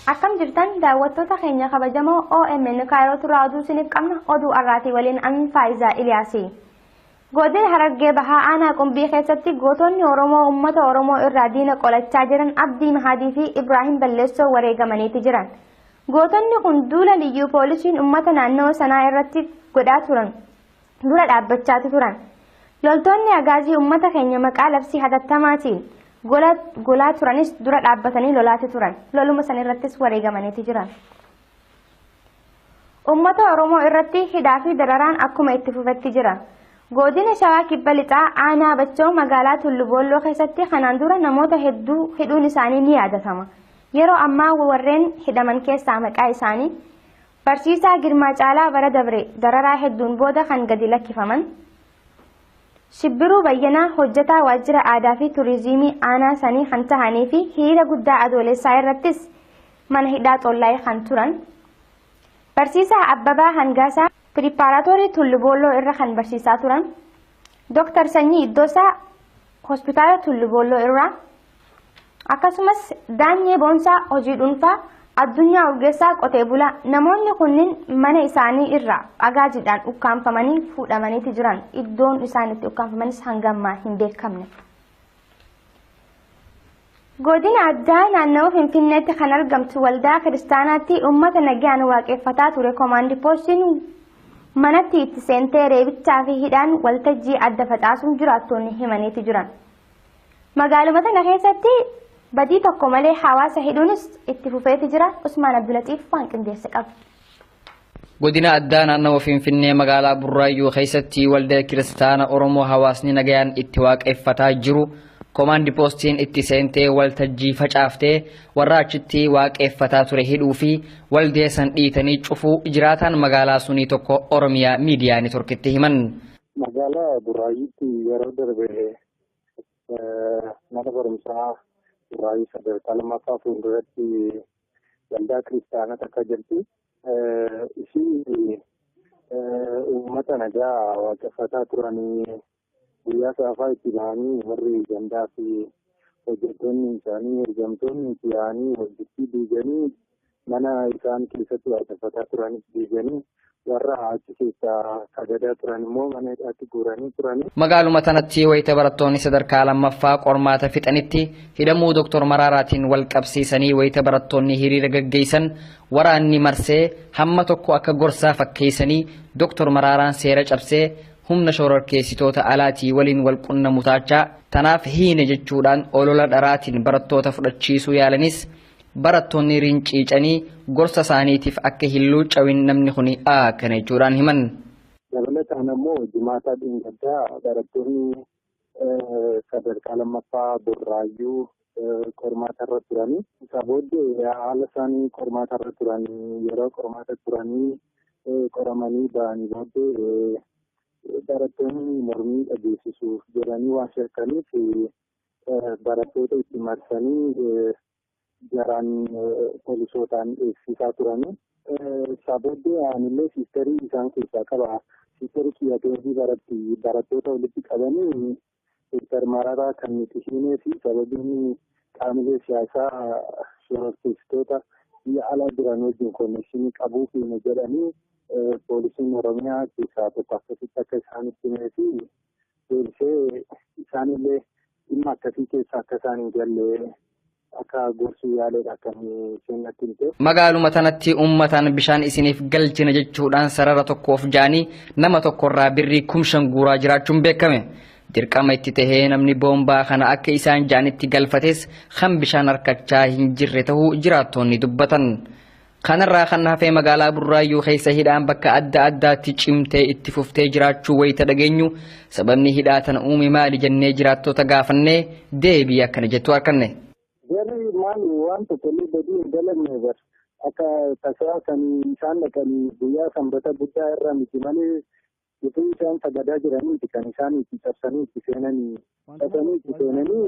Akkam jirtan daawwattoota keenya kabajamoo OMN Kaayiroo turaa oduu isiniif qabna oduu har'aatii waliin an Faayizaa Iliyaasi. Godina Harargee Bahaa Aanaa Qumbii keessatti gootonni Oromoo uummata Oromoo irraa diina qolachaa jiran Abdii Mahadii fi Ibraahim Balleessoo wareegamaniiti jiran. Gootonni kun duula liyyuu poolisiin uummata naannoo sanaa irratti godhaa turan dura dhaabbachaati turan. Loltoonni agaazii uummata keenya maqaa labsii hatattamaatiin golaa turanis dura dhaabbatanii lolaati turan. Loluma san irrattis wareegamaniiti jiran. Uummata Oromoo irratti hidhaa fi dararaan akkuma itti fufetti jira. Godina Shawaa Kibba Lixaa Aanaa Bachoo magaalaa Tulluboolloo keessatti kanaan dura namoota hedduu hidhuun isaanii ni yaadatama. Yeroo ammaa warreen hidhaman keessaa maqaa isaanii Barsiisaa Girmaa Caalaa bara dabre dararaa hedduun booda kan gadi lakkifaman, Shibbiruu Bayyanaa hojjetaa waajjira aadaa fi turizimii aanaa sanii kan tahanii fi hiriira guddaa adoolessaa irrattis mana hidhaa xollaa'ee kan turan, Barsiisaa Abbabaa Hangaasaa Piripaaraatoorii Tulluboolloo irra kan barsiisaa turan, Dooktar Sanyii Iddoosaa Hospitaala Tulluboolloo irraa, akkasumas Daanyee Boonsaa hojii dhuunfaa, Addunyaa Urgeessaa qotee bulaa. Namoonni kunniin mana isaanii irraa agaajiidhaan ukkaanfamanii fuudhamaniiti jiran. Iddoon isaan itti ukkaanfamanis hanga ammaa hin beekamne. Godina addaa naannawaa Finfinneetti kan argamtu waldaa kiristaanaatti uummata nagaan waaqeffataa ture koomaandi poostiin manatti itti seentee reebichaa fi hidhaan waltajjii adda facaasuun jiraattonni himaniiti jiran. Magaaluma tana keessatti badii tokko malee hawaasa hidhuunis itti fufeeti jira. Usmaan Abdulatiif waan qindeesse qaba. Godina addaa naannawaa Finfinnee magaalaa Burraayyuu keessatti waldaa kiristaana Oromoo hawaasni nagayaan itti waaqeffataa jiru koomaandi poostiin itti seentee waltajjii facaaftee warra achitti waaqeffataa ture hidhuu fi waldee san dhiitanii cufuu jiraataan magaalaa sunii tokko Oromiyaa miidiyaa neetworkitti himan. Magaalaa Burraayyuutti yeroo darbe mana barumsaa Burraayyuu sadarkaa lammaffaa fuulduratti waldaa kiristaanaa takka jirti. Ishii uummata nagaa waaqeffataa turanii guyyaa saafaa itti bahanii warri gandaa fi hojjettoonni isaanii ergamtoonni itti yaa'anii walitti diiganii mana isaan keessatti waaqeffataa turanis diiganii warra achi keessaa sagadaa turan immoo mana hidhaatti guuranii turanii. Magaaluma tanatti wayita barattoonni sadarkaa lammaffaa qormaata fixanitti hidhamuu Dooktor Maraaraatiin wal qabsiisanii wayita barattoonni hiriira gaggeessan waraanni marsee hamma tokko akka gorsaa fakkeessanii Dooktor Maraaraan seera cabsee humna shororkeessitoota alaatii waliin wal qunnamu taachaa tanaaf hiine jechuudhaan olola dharaatiin barattoota fudhachiisuu yaalanis barattoonni rinciicanii gorsa isaaniitiif akka hin luuccawin namni kun akkana jechuudhaan himan. Dabalataan ammoo jimaataa dheengaddaa barattoonni sadarkaa lammaffaa Burraayyuu qormaata irra turanii isa booddee haala isaanii qormaata irra turanii yeroo qormaata turanii qoramanii ba'anii booddee barattoonni mormii dhageessisuuf jedhanii waan shakkaniif barattoota itti marsanii jaraan poolisootaan eegsisaa turanii. Isaa booddee anillee siisterii isaan keessaa qaba. Siisterii kiyya doozii baratti barattoota walitti qabanii Dooktar Mararaa kan nuti himee fi sababiin qaamolee siyaasaa shororkeessitoota biyya alaa jiran wajjin konnekshinii qabuu keenya jedhanii poolisiin Oromiyaa keessaa tokko akkasitti akka isaanitti himee fi deebisee isaanillee dhimma akkasii keessa akka isaan hin galle akka gorsuu yaaleedha kan isheen natti himte. Magaaluma tanatti uummataan bishaan isiniif galchina jechuudhaan sarara tokkoof ja'anii nama tokkorraa birrii 5,000 guuraa jiraachuun beekame. Dirqama itti tahee namni boombaa kana akka isaan ja'anitti galfates kan bishaan harkachaa hin jirre ta'uu jiraattonni dubbatan. Kanarraa kan hafee magaalaa Burraayyuu keessa hidhaan bakka adda addaatti cimtee itti fuftee jiraachuu wayita dhageenyu sababni hidhaa tana uume maali jennee jiraattota gaafannee deebii akkana jettu arganne. Jarri maali waan tokkollee badii hin dalagne bar. Akka tasaa kan isaan dhaqanii guyyaa sanbata guddaa irra miti malee utuu isaan sagadaa jiraniiti kan isaan itti cabsanii itti seenanii dhaqanii itti seenanii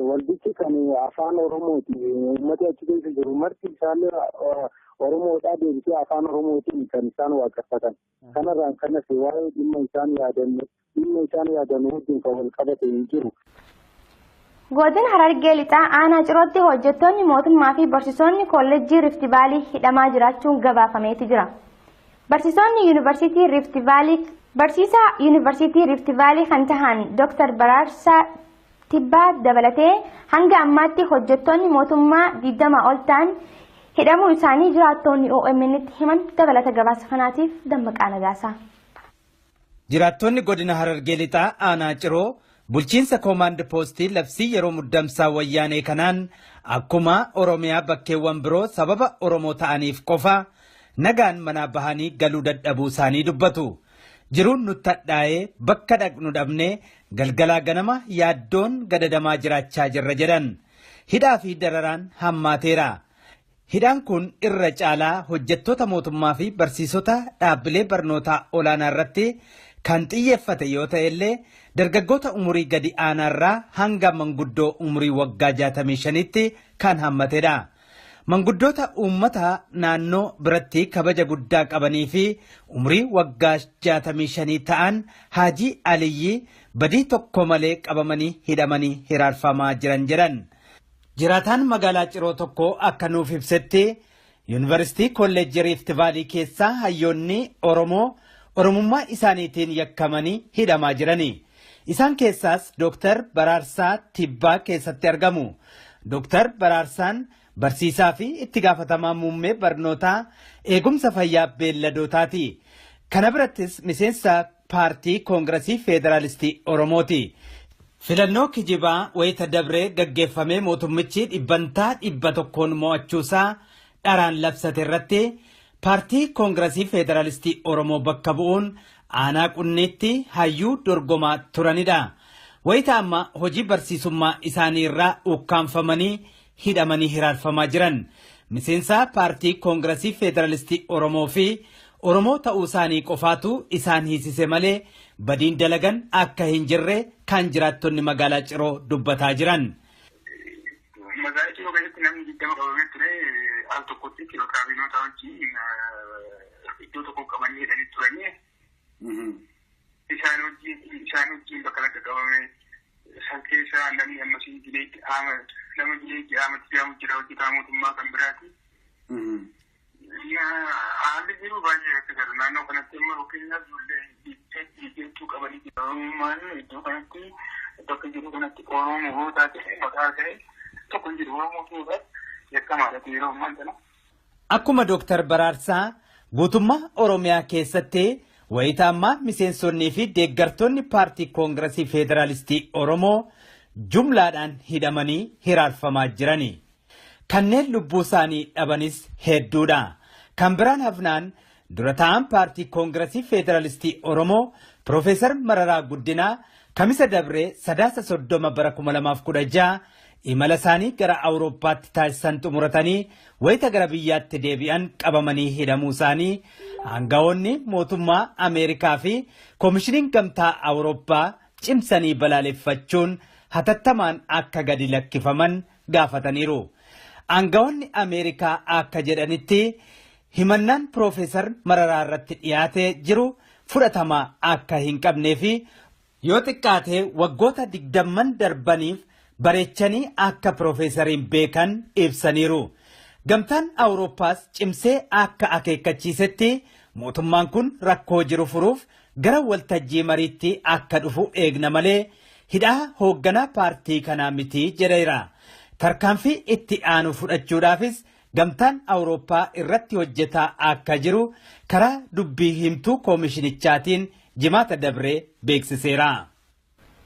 waldichi kan afaan Oromooti. Uummati achi keessa jiru marti isaallee Oromoodhaa deebisee afaan Oromootiin kan isaan waaqeffatan. Kanarraan kanas waa'ee dhimma isaan yaadan wajjin kan wal qabate hin jiru. Godina Harargee Lixaa aanaa Cirootti hojjettoonni mootummaa fi barsiisonni kolleejjii Rift Vaalii hidhamaa jiraachuun gabaafameeti jira. Barsiisonni Yuunivarsiitii Rift Vaalii barsiisaa Yuunivarsiitii Rift Vaalii kan tahan Dr. Baraarsaa Tibbaa dabalatee hanga ammaatti hojjettoonni mootummaa 20 ol ta'an hidhamuu isaanii jiraattonni OMN tti himan dabalata gabaasa kanaatiif Dammaqaa Nagaasaa. Jiraattonni godina Harargee Lixaa aanaa Ciroo bulchiinsa koomaand poostii labsii yeroo muddamsaa wayyaanee kanaan akkuma Oromiyaa bakkeewwan biroo sababa Oromoo ta'aniif qofa nagaan manaa bahanii galuu dadhabuu isaanii dubbatu. Jiruun nutti hadhaa'ee bakka dhaqnu dhabnee galgalaa ganama yaaddoon gadadamaa jiraachaa jirra jedhan. Hidhaa fi dararaan hammaateera. Hidhaan kun irra caalaa hojjettoota mootummaa fi barsiisota dhaabbilee barnootaa olaanaa irratti kan xiyyeeffate yoo ta'e illee dargaggoota umurii gadi aanaarraa hanga manguddoo umurii waggaa 65tti kan hammatedha. Manguddoota uummata naannoo biratti kabaja guddaa qabanii fi umurii waggaa 65 ta'an Haajii Aliyyii badii tokko malee qabamanii hidhamanii hiraarfamaa jiran jedhan. Jiraataan magaalaa Ciroo tokko akka nuuf ibsetti Yuunivarsiitii Kolleejjii Rift Vaalii keessaa hayyoonni Oromoo Oromummaa isaaniitiin yakkamanii hidhamaa jirani. Isaan keessaas Dr. Baraarsaa Tibbaa keessatti argamu. Dr. Baraarsaan barsiisaa fi itti gaafatamaa muummee barnootaa eegumsa fayyaa beelladootaati. Kana birattis miseensa paartii Koongiresii Federaalistii Oromooti. Filannoo kijibaa wayita dabree gaggeeffamee mootummichi 100% mo'achuusaa dharaan labsate irratti paartii Koongiresii Federaalistii Oromoo bakka bu'uun aanaa qunniitti hayyuu dorgomaa turanidha. Wayita amma hojii barsiisummaa isaanii irraa ukkaanfamanii hidhamanii hiraarfamaa jiran. Miseensa paartii Koongiresii Federaalistii Oromoo fi Oromoo ta'uu isaanii qofaatu isaan hiisise malee badiin dalagan akka hin jirre kan jiraattonni magaalaa Ciroo dubbataa jiran. Magaalaa Ciroo keessatti namni 20 qabamee ture al tokkotti kaabinoota wajjin iddoo tokko qabanii hidhanii turanii isaan wajjin bakka lakka qabame isaan keessaa namni ammasii Jileetti Ahmad nama Jileetti Ahmad jedhamu jira hojjetaa mootummaa kan biraati. Haalli jiru baay'ee rakkisaadha. Naannoo kanatti immoo fakkeenyaaf ijoollee qabanii jiru. Oromummaan iddoo kanatti bakka jiru kanatti Oromoo yoo taate maqaa ta'e tokko hin jiru. Oromoo ta'uudhaaf yakkamaadha yeroo ammaa kana. Akkuma Dooktar Baraarsaa guutummaa Oromiyaa keessatti wayita ammaa miseensonnii fi deeggartoonni paartii Koongiresii Federaalistii Oromoo jumlaadhaan hidhamanii hiraarfamaa jirani. Kanneen lubbuu isaanii dhabanis hedduudha. Kan biraan hafnaan dura ta'an paartii Koongiresii Federaalistii Oromoo Piroofeesar Mararaa Guddinaa Kamisa dabree 30 bara 2016 imala isaanii gara Awurooppaatti taasisan xumuratanii wayita gara biyyaatti deebi'an qabamanii hidhamuu isaanii aangawoonni mootummaa Ameerikaa fi Koomishiniin Gamtaa Awurooppaa cimsanii balaaleffachuun hatattamaan akka gadi lakkifaman gaafataniiru. Aangawoonni Ameerikaa akka jedhanitti himannaan Piroofeesar Mararaa irratti dhiyaatee jiru fudhatama akka hin qabnee fi yoo xiqqaate waggoota 20 darbaniif bareechanii akka Piroofeesariin beekan ibsaniiru. Gamtaan Awurooppaas cimsee akka akeekkachiisetti mootummaan kun rakkoo jiru furuuf gara waltajjii mariitti akka dhufu eegna malee hidhaa hoogganaa paartii kanaa miti jedheera. Tarkaanfii itti aanu fudhachuudhaafis gamtaan Awurooppaa irratti hojjetaa akka jiru karaa dubbii himtuu koomishinichaatiin jimaata dabree beeksiseera.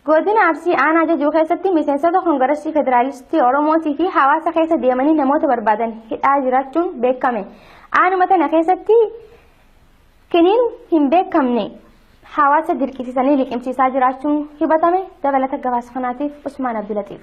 Godina Arsii aanaa jajuu keessatti miseensota Koongiresii Federaalistii Oromootii fi hawaasa keessa deemanii namoota barbaadan hidhaa jiraachuun beekame. Aanuma tana keessatti kiniin hin beekamne hawaasa dirqisiisanii liqimsiisaa jiraachuun hibatame. Dabalata gabaasa kanaatiif Usmaan Abdulatiif.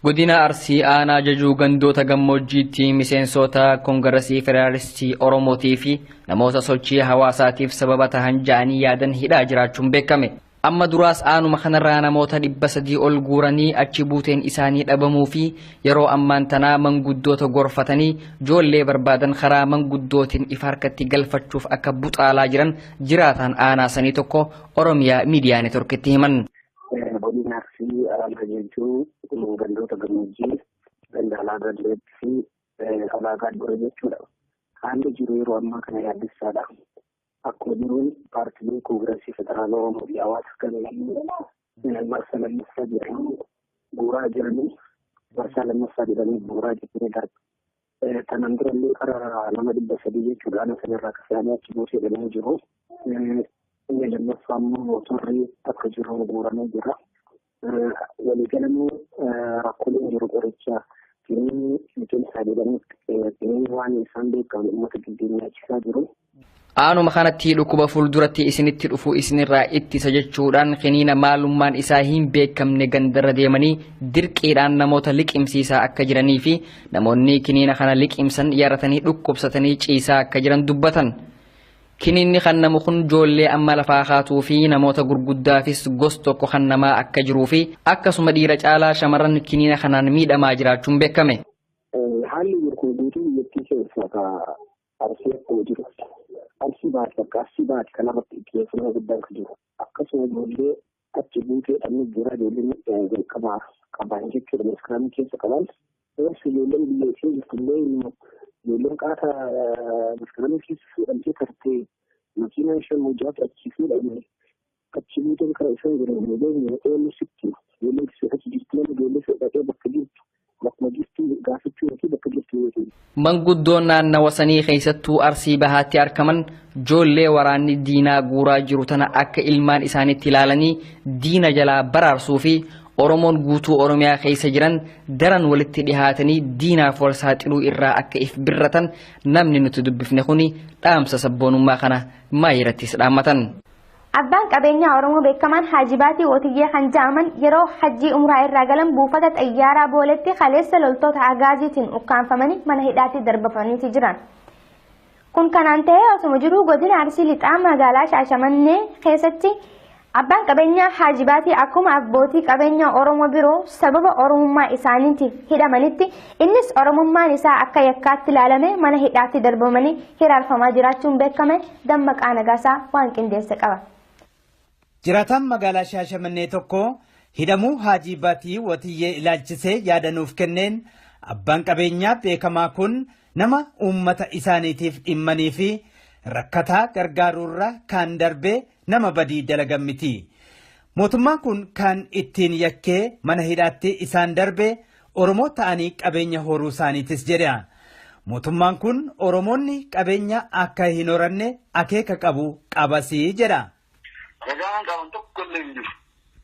Godina Arsii aanaa Jajuu gandoota gammoojjiitti miseensota Koongiresii Federaalistii Oromootii fi namoota sochii hawaasaatiif sababa tahan ja'anii yaadan hidhaa jiraachuun beekame. Amma duraas aanuma kanarraa namoota 300 ol guuranii achi buuteen isaanii dhabamuu fi yeroo ammaan tanaa manguddoota gorfatanii ijoollee barbaadan karaa manguddootiin ifa harkatti galfachuuf akka buxaalaa jiran jiraataan aanaa sanii tokko Oromiyaa Miidiyaa Neetworkitti himan. Godina Arsii aanaa Jajuu gandoota gammoojjii ganda Alaagaa Dureetti fi Alaagaa Dure jechuudha. Haalli jiru yeroo ammaa kana yaaddessaadha. Akkuma jiruun paartiilee Koongiresii Federaalaa Oromoo fi hawaasa kamiyyuu marsa lammaffaa jedhanii guuraa jiranii marsaa lammaffaa jedhanii guuraa jiranii darba. Kanaan durallee karaa nama 300 jechuudha. Ana sanarraa kaasanii achi buusee jedhanii jiru. Inni lammaffaa immoo motorri akka jiru guuramee jira. Waliigalamuu rakkooleen jiru qoricha finii liqimsaa jedhanii finii waan isaan beekamu uummata gidduu nyaachisaa jiru. Aanuma kanatti dhukkuba fuulduratti isinitti dhufu isinirraa ittisa jechuudhaan kiniina maalummaan isaa hin beekamne gandarra deemanii dirqiidhaan namoota liqimsiisaa akka jiranii fi namoonni kiniina kana liqimsan yaratanii dhukkubsatanii ciisaa akka jiran dubbatan. Kiniinni kan namu kun ijoollee amma lafaa kaatuu fi namoota gurguddaafis gos tokko kan namaa akka jiruu fi akkasuma dhiira caalaa shamarran kiniina kanaan miidhamaa jiraachuun beekame. Haalli jiru kun guutuu biyyattii keessaa Arsii akkuma jiru. Arsii baate bakka Arsii baate kanarratti xiyyeeffannoo guddaan kan jiru. Akkasuma ijoollee achi buutee dhabni jira ijoolleen jalqabaa qaban jechuudha maskaraamii keessa qaban. Ijoolleen biyya ishee jirtullee ijoolleen qaata maskaraamii keessa fuudhamtee tartee makiinaa ishee mojaatu achi fuudhame achi buuteen karaa isaan jiran ijoolleen oolu sitti ijoolleen achi jirtu ijoollee fedhatee bakka jirtu bakkuma jirtu gaafachuu yookiin bakka jirtu yookiin. Manguddoon naannawa sanii keessattuu Arsii Bahaatti argaman ijoollee waraanni diinaa guuraa jiru tana akka ilmaan isaaniitti ilaalanii diina jalaa baraarsuu fi Oromoon guutuu Oromiyaa keessa jiran daran walitti dhihaatanii diinaaf wal saaxiluu irraa akka if birratan namni nuti dubbifne kuni dhaamsa sabboonummaa kana maayirattis dhaammatan. Abbaan qabeenyaa Oromoo beekamaan Haaji Baatii Wootiyyee kan jedhaman yeroo hajjii umraa irraa galan buufata xayyaaraa Booletti kaleessa loltoota agaaziitiin ukkaanfamanii mana hidhaatti darbafamaniiti jiran. Kun kanaan ta'ee osuma jiruu godina Arsii Lixaa magaalaa Shaashamannee keessatti abbaan qabeenyaa Haaji Baatii akkuma abbootii qabeenyaa Oromoo biroo sababa Oromummaa isaaniitiif hidhamanitti innis Oromummaan isaa akka yakkaatti ilaalame mana hidhaatti darbamanii hiraarfamaa jiraachuun beekame Dammaqaa Nagaasaa waan qindeesse qaba. Jiraataan magaalaa Shaashamannee tokko hidhamuu Haaji Baatii Wootiyyee ilaalchisee yaadanuuf kenneen abbaan qabeenyaa beekamaa kun nama uummata isaaniitiif dhimmanii fi rakkataa gargaaruurra kan darbe nama badii dalagan miti. Mootummaan kun kan ittiin yakkee mana hidhaatti isaan darbe Oromoo ta'anii qabeenya horuu isaaniitis jedha. Mootummaan kun Oromoonni qabeenya akka hin horanne akeeka qabu qabasii jedha. Ragaan qaban tokko illee hin jiru.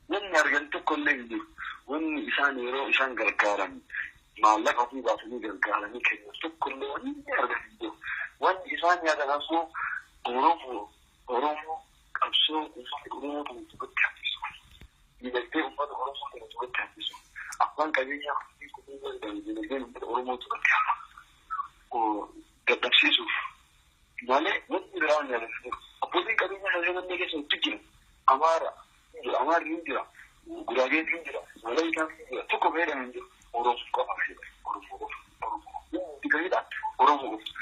Wanni argan tokko illee hin jiru. Wanni isaan yeroo isaan gargaaran maallaqa ofii baasanii gargaaranii kennan tokko illee wanni argan hin jiru. Wanni isaan nyaatan ammoo Oromoo qabsoo uummata Oromoo kana duubatti hambisu. Dinagdee uummata Oromoo kana duubatti hambisu. Abbaan qabeenyaa dinagdee uummata Oromoo duubatti dadhabsiisuuf malee wanni biraa waan nyaatan hin jiru. Abbootiin qabeenyaa Shaashamannee keessa hedduu jiru. Amaara Amaarri hin jira, Guraageen hin jira, Walaayitaan hin jira, tokko fayyadamu hin jiru. Oromoo qofa fayyadamu, Oromoo qofa, Oromoo qofa. Fayyada Oromoo qofa.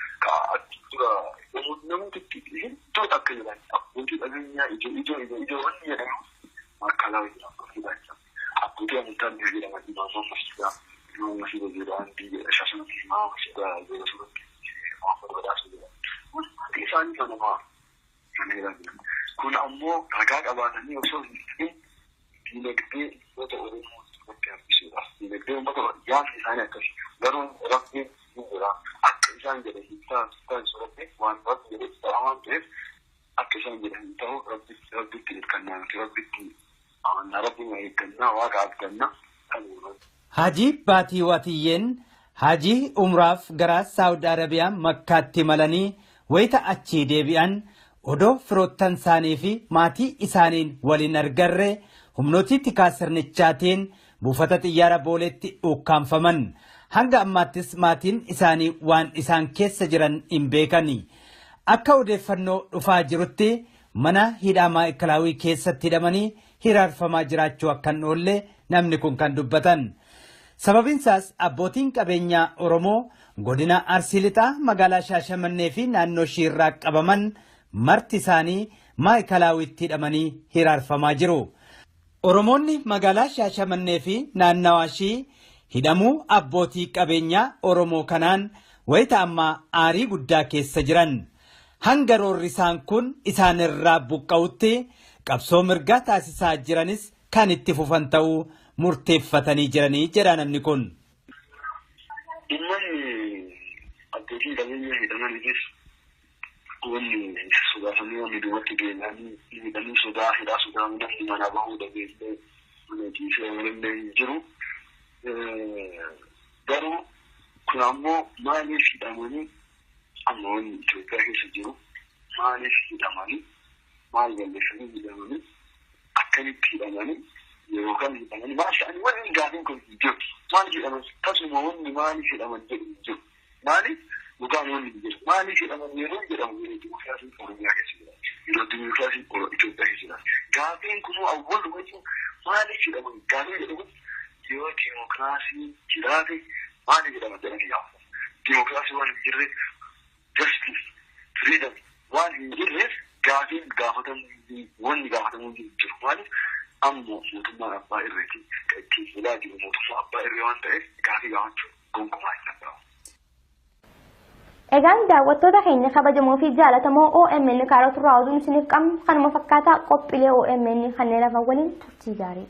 Dura namni hedduu akka jiran abbootii qabeenyaa ijoo ijoo ijoo ijoo wanni jedhamu makkalaa jedhamu fayyadamu. Abbootii amantaa ni jedhaman imaama masjidaa, imaama masjida jedhaman biyya Shaashamannee imaama masjidaa jedhamu suuratti Muhammad Badhaasoo jedhamu. Wanti isaanii kanamaa kana jedhamu. Kun ammoo ragaa qabaatanii osoo hin ta'in dinagdee uummata Oromoo irratti hambisuudhaaf. Dinagdee uummata yaadni isaanii akkasii. Garuu rabbiin hin jira. Akka isaan jedhan hin taasisu rabbi waan rabbi jedhee ta'a waan ta'eef akka isaan jedhan hin ta'u rabbitti hirkannaa nuti rabbitti amannaa rabbi nu eeggannaa waaqa abdannaa. Haaji Baatii Wootiyyeen Hajii umraaf gara Saawud Arabiyaa Makkaatti malanii wayita achii deebi'an odoo firoottan isaanii fi maatii isaaniin waliin argarre humnooti tikaa sirnichaatiin buufata xiyyaara Booleetti ukkaanfaman. Hanga ammaattis maatiin isaanii waan isaan keessa jiran hin beekani. Akka odeeffannoo dhufaa jirutti mana hidhaa Maa'ikalaawii keessatti hidhamanii hiraarfamaa jiraachuu akka hin oolle namni kun kan dubbatan. Sababiinsaas abbootiin qabeenyaa Oromoo godina Arsii Lixaa magaalaa Shaashamannee fi naannoo ishiirraa qabaman marti isaanii Maa'ikalaawwitti hidhamanii hiraarfamaa jiru. Oromoonni magaalaa Shaashamannee fi naannawaa ishii hidhamuu abbootii qabeenyaa Oromoo kanaan wayita ammaa aarii guddaa keessa jiran. Hanga roorri isaan kun isaanirraa buqqa'utti qabsoo mirgaa taasisaa jiranis kan itti fufan ta'uu murteeffatanii jiranii jedha namni kun. Uummanni abbootiin qabeenyaa hidhamaniifis wanni sodaatanii wanni duubatti deebi'anii hidhanii sodaa hidhaa sodaa namni manaa bahuu dhabeellee mana ciisee malallee hin jiru. Garuu kun ammoo maaliif hidhamanii amma wanni Itoophiyaa keessa jiru maaliif hidhamanii maal balleessanii hidhamanii akkamitti hidhamanii yeroo kam hidhamanii maal ta'anii wanni gaafiin kun hin jiru. Maaliif hidhaman tasuma wanni maaliif hidhaman jedhu hin jiru. Maaliif dhugaan wanni hin jiru. Maaliif hidhaman yeroo jedhamu yeroo dimokiraasiin Oromiyaa keessa jira. Yeroo dimokiraasiin Itoophiyaa keessa jira. Gaafiin kunuu awwal wajjin maaliif hidhaman gaafiin jedhu kun yoo dimokiraasiin jiraate maaliif hidhaman jedhanii gaafatu. Dimokiraasii waan hin jirreef justice freedom waan hin jirreef gaafiin gaafatamuu wanni gaafatamuu hin jiru. Maaliif ammoo mootummaan abbaa irreeti kan ittiin bulaa jiru mootummaa abbaa irree waan ta'eef gaafii gaafachuu gonkumaa hin danda'amu. Egaan daawwattoota keenya kabajamoo fi jaalatamoo OMN kaarota irraa oduun isiniif qabnu kanuma fakkaataa qophiilee OMN kanneen hafan waliin turtii gaarii.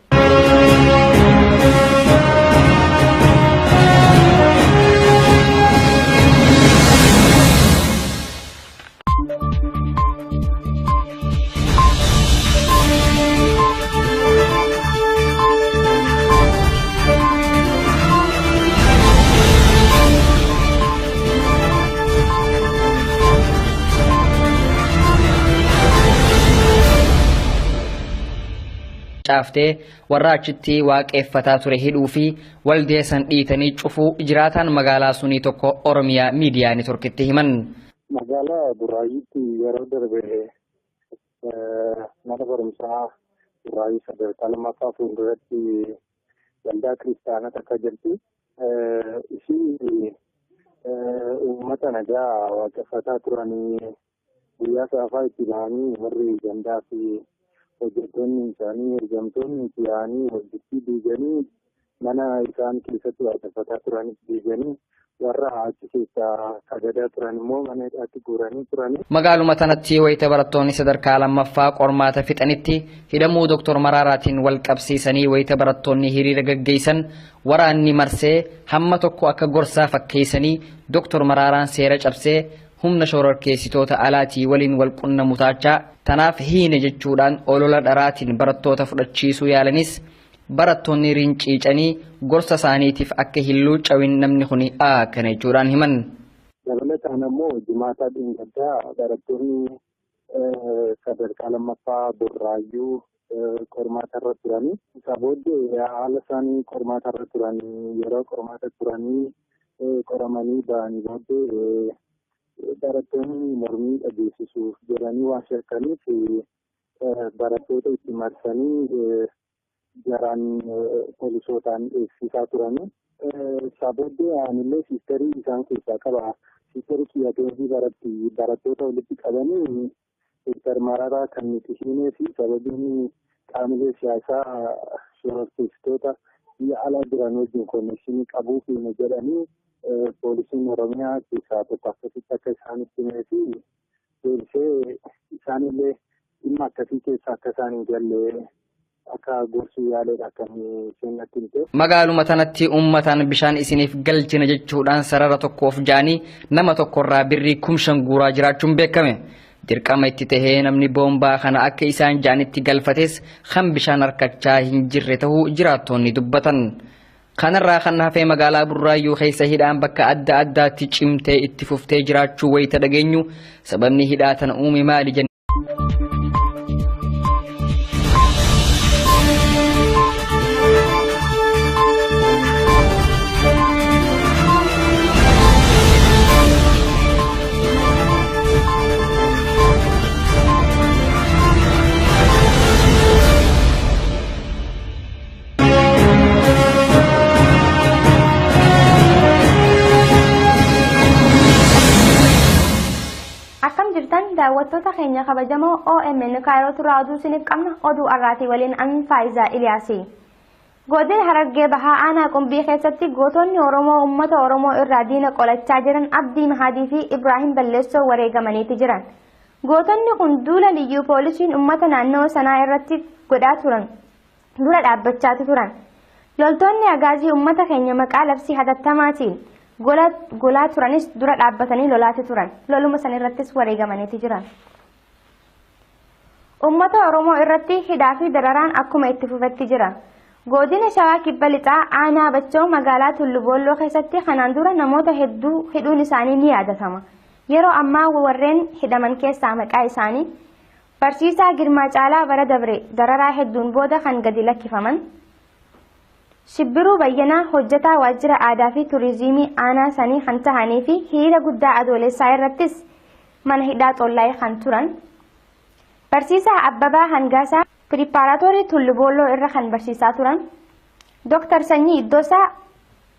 Caaftee warra achitti waaqeffataa ture hidhuu fi waldee san dhiitanii cufuu jiraataan magaalaa sunii tokko Oromiyaa miidiyaa neetworkitti himan. Magaalaa Buraayyuutti yeroo darbe mana barumsaa Buraayyuu sadarkaa lammaffaa fuulduratti waldaa kiristaanaa takka jirti. Ishii uummata nagaa waaqeffataa turanii guyyaa saafaa itti bahanii warri gandaa fi hojjettoonni isaanii ergamtoonni itti yaa'anii walitti diiganii mana isaan keessatti waaqeffataa turanis diiganii warra achi keessaa sagadaa turan immoo mana hidhaatti guuranii turanii. Magaaluma tanatti wayita barattoonni sadarkaa lammaffaa qormaata fixanitti hidhamuu Dooktor Maraaraatiin wal qabsiisanii wayita barattoonni hiriira gaggeessan waraanni marsee hamma tokko akka gorsaa fakkeessanii Dooktor Maraaraan seera cabsee humna shororkeessitoota alaatii waliin wal qunnamu taachaa tanaaf hiine jechuudhaan olola dharaatiin barattoota fudhachiisuu yaalanis barattoonni rinciicanii gorsa isaaniitiif akka hin luucawin namni kun akkana jechuudhaan himan. Dabalataan ammoo jimaataa dheengaddaa barattoonni sadarkaa lammaffaa Burraayyuu qormaata irra turanii. Isa booddee haala isaanii qormaata irra turanii yeroo qormaata turanii qoramanii ba'anii booddee barattoonni mormii dhageessisuuf jedhanii waan shakkaniif barattoota itti marsanii jaraan poolisootaan eegsisaa turanii. Isaa booddee anillee siisterii isaan keessaa qaba. Siisterii kiyyateetii baratti barattoota walitti qabanii Dooktar Mararaa kan nuti himee fi sababiin qaamolee siyaasaa shororkeessitoota biyya alaa jiran wajjin konnekshinii qabuu fi jedhanii poolisiin Oromiyaa keessaa tokko akkasitti akka isaanitti himee fi deebisee isaanillee dhimma akkasii keessa akka isaan hin galle akka gorsuu yaaleedha akka isheen natti himte. Magaaluma tanatti uummataan bishaan isiniif galchina jechuudhaan sarara tokkoof ja'anii nama tokkorraa birrii 5,000 guuraa jiraachuun beekame. Dirqama itti tahee namni boombaa kana akka isaan ja'anitti galfates kan bishaan harkachaa hin jirre ta'uu jiraattonni dubbatan. Kanarraa kan hafee magaalaa Burraayyuu keessa hidhaan bakka adda addaatti cimtee itti fuftee jiraachuu wayita dhageenyu sababni hidhaa tana uume maali jennee. Daawwattoota keenya kabajamoo OMN Kaayiroo turaa oduu isiniif qabna. Oduu har'aatii waliin an Faayisaa Iliyaasi. Godina Harargee Bahaa Aanaa Qumbii keessatti gootonni Oromoo uummata Oromoo irraa diina qolachaa jiran Abdii Mahadii fi Ibraahim Balleessoo wareegamaniiti jiran. Gootonni kun duula liyyuu poolisiin uummata naannoo sanaa irratti godhaa turan dura dhaabbachaati turan. Loltoonni agaazii uummata keenya maqaa labsii hatattamaatiin golaa turanis dura dhaabbatanii lolaati turan. Loluma san irrattis wareegamaniiti jiran. Uummata Oromoo irratti hidhaa fi dararaan akkuma itti fufetti jira. Godina Shawaa Kibba Lixaa Aanaa Bachoo magaalaa Tulluboolloo keessatti kanaan dura namoota hedduu hidhuun isaanii ni yaadatama. Yeroo ammaa warreen hidhaman keessaa maqaa isaanii Barsiisaa Girmaa Caalaa bara dabre dararaa hedduun booda kan gadi lakkifaman, Shibbiruu Bayyanaa hojjetaa waajjira aadaa fi turizimii aanaa sanii kan tahanii fi hiriira guddaa adoolessaa irrattis mana hidhaa xollaa'ee kan turan, Barsiisaa Abbabaa Hangaasaa Piripaaraatoorii Tulluboolloo irra kan barsiisaa turan, Dooktar Sanyii Iddoosaa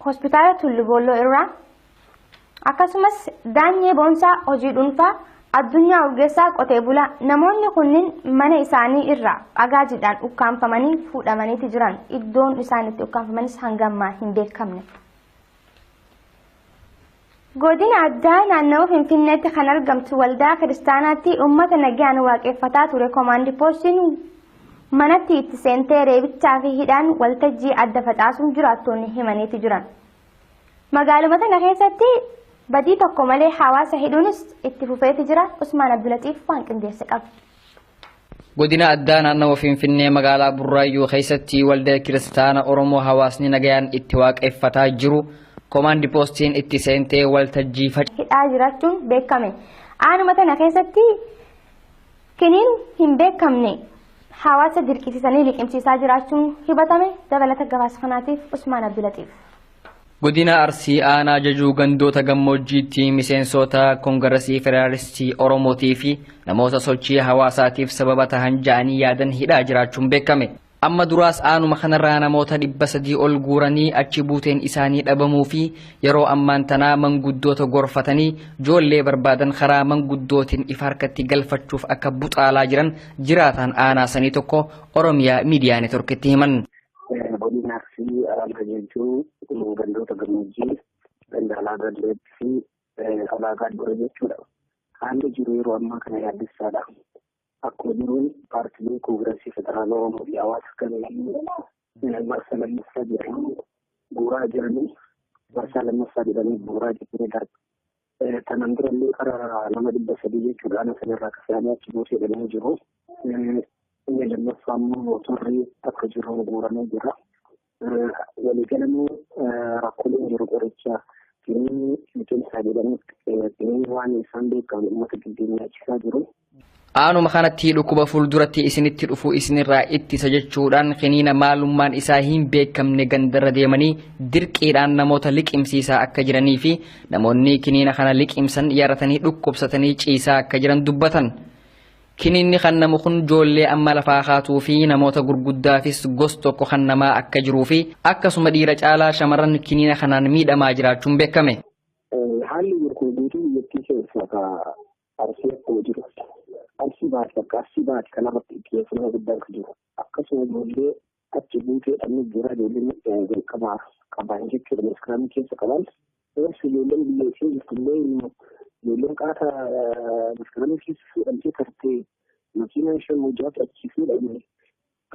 Hospitaala Tulluboolloo irraa, akkasumas Daanyee Boonsaa hojii dhuunfaa, Addunyaa Urgeessaa qotee bulaa. Namoonni kunniin mana isaanii irraa agaajiidhaan ukkaanfamanii fuudhamaniiti jiran. Iddoon isaan itti ukkaanfamanis hanga ammaa hin beekamne. Godina addaa naannawaa Finfinneetti kan argamtu waldaa kiristaanaatti uummata nagaan waaqeffataa ture koomaandi poostiin manatti itti seentee reebichaa fi hidhaan waltajjii adda facaasuun jiraattoonni himaniiti jiran. Magaaluma tana keessatti badii tokko malee hawaasa hidhuunis itti fufeeti jira. Usmaan Abdulatiif waan qindeesse qaba. Godina addaa naannawaa Finfinnee magaalaa Burraayyuu keessatti waldaa kiristaana Oromoo hawaasni nagayaan itti waaqeffataa jiru koomaandi poostiin itti seentee waltajjii hidhaa jiraachuun beekame. Aanuma tana keessatti kiniin hin beekamne hawaasa dirqisiisanii liqimsiisaa jiraachuun hibatame. Dabalata gabaasa kanaatiif Usmaan Abdulatiif. Godina Arsii Aanaa Jajuu gandoota gammoojjiitti miseensota Koongiresii Federaalistii Oromootii fi namoota sochii hawaasaatiif sababa tahan ja'anii yaadan hidhaa jiraachuun beekame. Amma duraas aanuma kanarraa namoota 300 ol guuranii achi buuteen isaanii dhabamuu fi yeroo ammaan tanaa manguddoota gorfatanii ijoollee barbaadan karaa manguddootiin ifa harkatti galfachuuf akka buxaalaa jiran jiraataan aanaa sanii tokko Oromiyaa Miidiyaa Neetworkitti himan. Godina Arsii Aanaa Jajuu gandoota gammoojjii ganda alaagaa dureetti fi alaagaa dure jechuudha. Haalli jiru yeroo ammaa kana yaaddessaadha. Akkuma jiruun paartiilee Koongiresii Federaalaa Oromoo fi hawaasa kamiyyuu marsa lammaffaa jedhanii guuraa jiranii marsaa lammaffaa jedhanii guuraa jiranii darba. Kanaan durallee karaa nama 300 jechuudha. Ana sanarraa kafalamee achi buusee jedhamee jiru. Inni lammaffaa immoo motorri akka jiru guuramee jira. Waliigalamuu rakkooleen jiru qoricha kiniinii liqimsaa jedhanii kiniinii waan isaan beekamu uummata gidduu nyaachisaa jiru. Aanuma kanatti dhukkuba fuulduratti isinitti dhufu isinirraa ittisa jechuudhaan kiniina maalummaan isaa hin beekamne gandarra deemanii dirqiidhaan namoota liqimsiisaa akka jiranii fi namoonni kiniina kana liqimsan yaratanii dhukkubsatanii ciisaa akka jiran dubbatan. Kiniinni kan namu kun ijoollee amma lafaa kaatuu fi namoota gurguddaafis gos tokko kan namaa akka jiruu fi akkasuma dhiira caalaa shamarran kiniina kanaan miidhamaa jiraachuun beekame. Haalli jiru kun guutuu biyyattii keessaa Arsii akkuma jiru. Arsii baate bakka Arsii baate kanarratti xiyyeeffannoo guddaan kan jiru. Akkasuma ijoollee achi buutee dhabni jira ijoolleen jalqabaa qaban jechuudha. Maskaraamii keessa qaban. Ijoolleen biyya ishee jirtullee ijoolleen qaata maskaraamii keessa fuudhamtee tartee makiinaa ishee mojaatti achi fuudhame.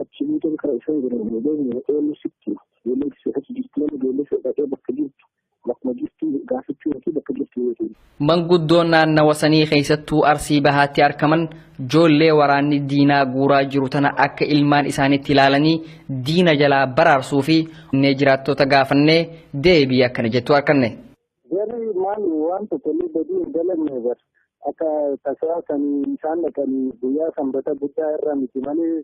Achi buuteen karaa isaan jiran ijoolleen eenyu sitti ijoolleen achi jirtu nama ijoollee fedhatee bakka jirtu. Bakkuma jirtu gaafachuu yookiin bakka jirtu yookiin. Manguddoon naannawa sanii keessattuu Arsii Bahaatti argaman ijoollee waraanni diinaa guuraa jiru tana akka ilmaan isaaniitti ilaalanii diina jalaa baraarsuu fi jiraattota gaafannee deebii akkana jettu arganne. Jarri maal waan tokkollee badii hin dalagne bar akka tasaa kan isaan dhaqanii guyyaa sanbata guddaa irra miti malee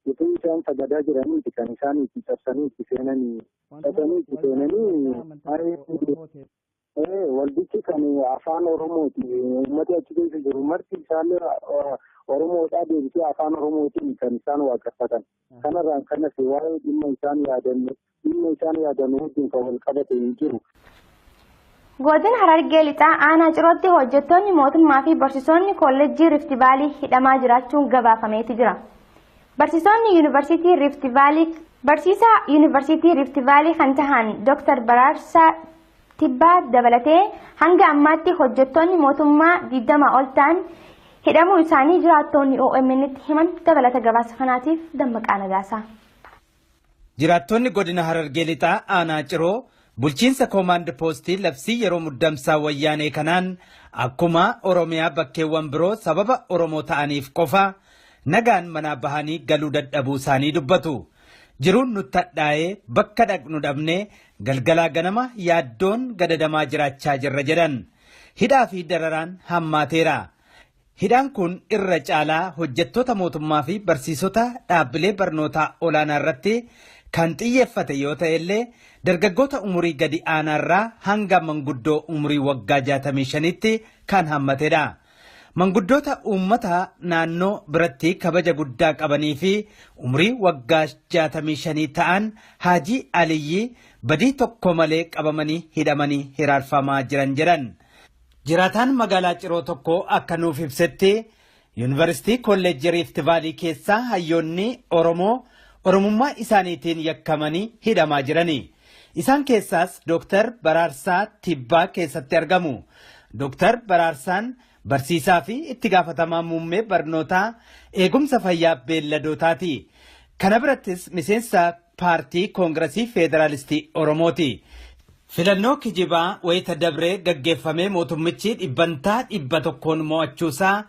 utuu isaan sagadaa jiraniiti kan isaan itti cabsanii itti seenanii cabsanii itti seenanii waldichi kan afaan Oromooti. Uummati achi keessa jiru marti isaallee Oromoodhaa deebisee afaan Oromootiin kan isaan waaqeffatan. Kanarraan kanas waa'ee dhimma isaan yaadan wajjin kan wal qabate hin jiru. Godina Harargee Lixaa Aanaa Cirootti hojjettoonni mootummaa fi barsiisonni kolleejjii Rift Vaalii hidhamaa jiraachuun gabaafameeti jira. Barsiisonni Yuunivarsiitii Rift Vaalii Barsiisaa Yuunivarsiitii Rift Vaalii kan tahan Dr. Baraarsaa Tibbaa dabalatee hanga ammaatti hojjettoonni mootummaa 20 ol ta'an hidhamuu isaanii jiraattonni OMN tti himan. Dabalata gabaasa kanaatiif Dammaqaa Nagaasaa. Jiraattonni godina Harargee Lixaa Aanaa Ciroo bulchiinsa koomaand poostii labsii yeroo muddamsaa wayyaanee kanaan akkuma Oromiyaa bakkeewwan biroo sababa Oromoo ta'aniif qofa nagaan manaa bahanii galuu dadhabuu isaanii dubbatu. Jiruun nutti hadhaa'ee bakka dhaqnu dhabnee galgalaa ganama yaaddoon gadadamaa jiraachaa jirra jedhan. Hidhaa fi dararaan hammaateera. Hidhaan kun irra caalaa hojjettoota mootummaa fi barsiisota dhaabbilee barnootaa olaanaa irratti kan xiyyeeffate yoo ta'e illee, dargaggoota umurii gadi aanaarraa hanga manguddoo umurii waggaa 65tti kan hammatedha. Manguddoota uummata naannoo biratti kabaja guddaa qabanii fi umurii waggaa 65 ta'an Haajii Aliyyi badii tokko malee qabamanii hidhamanii hiraarfamaa jiran jedhan. Jiraataan magaalaa Ciroo tokko akka nuuf ibsetti, Yuunivarsiitii Kolleejjii Rift Vaalii keessaa hayyoonni Oromoo Oromummaa isaaniitiin yakkamanii hidhamaa jirani. Isaan keessaas Dooktar Baraarsaa Tibbaa keessatti argamu. Dooktar Baraarsaan barsiisaa fi itti gaafatamaa muummee barnootaa eegumsa fayyaa beelladootaati. Kana birattis miseensa paartii Koongiresii Federaalistii Oromooti. Filannoo kijibaa wayita dabree gaggeeffamee mootummichi 100% mo'achuusaa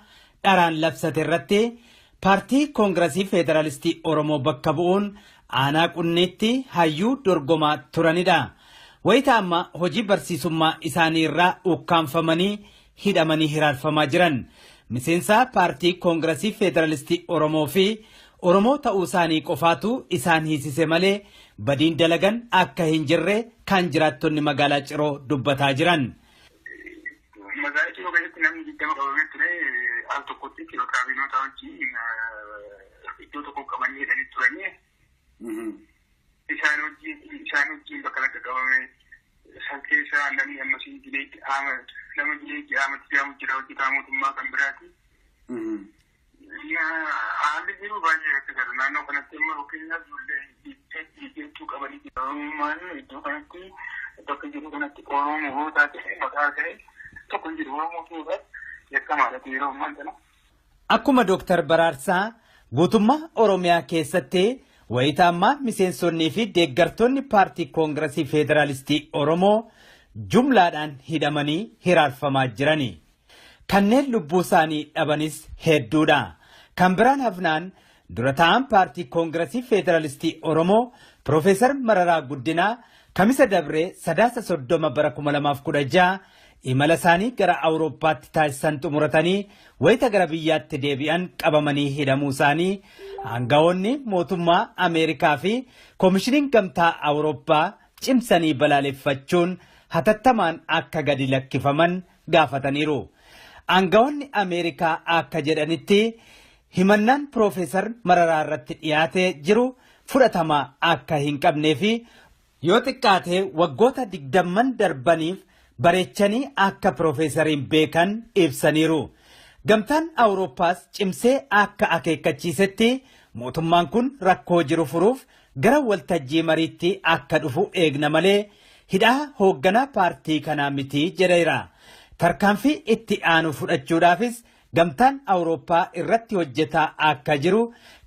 dharaan labsate irratti paartii Koongiresii Federaalistii Oromoo bakka bu'uun aanaa Qunniitti hayyuu dorgomaa turanidha. Wayita amma hojii barsiisummaa isaanii irraa ukkaanfamanii hidhamanii hiraarfamaa jiran. Miseensa paartii Koongiresii Federaalistii Oromoo fi Oromoo ta'uu isaanii qofaatu isaan hiisise malee badiin dalagan akka hin jirre kan jiraattonni magaalaa Ciroo dubbataa jiran. Magaalaa Ciroo keessatti namni 20 qabamee ture, al tokkotti kaabinoota wajjin iddoo tokko qabanii hidhanii turanii. Isaan wajjin bakka lakka qabame san keessaa namni ammasii Jileetti nama Jileetti Ahmad jedhamu jira, hojjetaa mootummaa kan biraati. Haalli jiru baay'ee rakkisaadha. Naannoo kanatti amma fakkeenyaaf ijoollee jirtuu qabanii jiru. Oromummaan iddoo kanatti bakka jiru kanatti Oromoo yoo taate maqaa ta'e tokko hin jiru. Oromoo ta'uudhaaf yakkamaadha yeroo ammaa kana. Akkuma Dooktar Baraarsaa, guutummaa Oromiyaa keessatti wayita ammaa miseensonnii fi deeggartoonni paartii Koongiresii Federaalistii Oromoo jumlaadhaan hidhamanii hiraarfamaa jirani. Kanneen lubbuu isaanii dhabanis hedduudha. Kan biraan hafnaan dura ta'an paartii Koongiresii Federaalistii Oromoo Piroofeesar Mararaa Guddinaa Kamisa dabree Sadaasa 30 bara 2016 imala isaanii gara Awurooppaatti taasisan xumuratanii wayita gara biyyaatti deebi'an qabamanii hidhamuu isaanii aangawoonni mootummaa Ameerikaa fi Koomishiniin Gamtaa Awurooppaa cimsanii balaaleffachuun hatattamaan akka gadi lakkifaman gaafataniiru. Aangawoonni Ameerikaa akka jedhanitti, himannaan Piroofeesar Mararaa irratti dhiyaatee jiru fudhatama akka hin qabnee fi yoo xiqqaate waggoota 20 darbaniif bareechanii akka piroofeesariin beekan ibsaniiru. Gamtaan Awurooppaas cimsee akka akeekkachiisetti, mootummaan kun rakkoo jiru furuuf gara waltajjii mariitti akka dhufu eegna malee hidhaa hoogganaa paartii kanaa miti jedheera. Tarkaanfii itti aanu fudhachuudhaafis Gamtaan Awurooppaa irratti hojjetaa akka jiru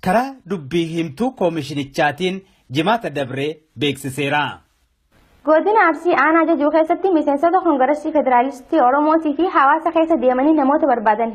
karaa dubbii himtuu koomishinichaatiin Jimaata dabree beeksiseera. Godina Arsii Aanaa Jajuu keessatti miseensota Koongiresii Federaalistii Oromootii fi hawaasa keessa deemanii namoota barbaadan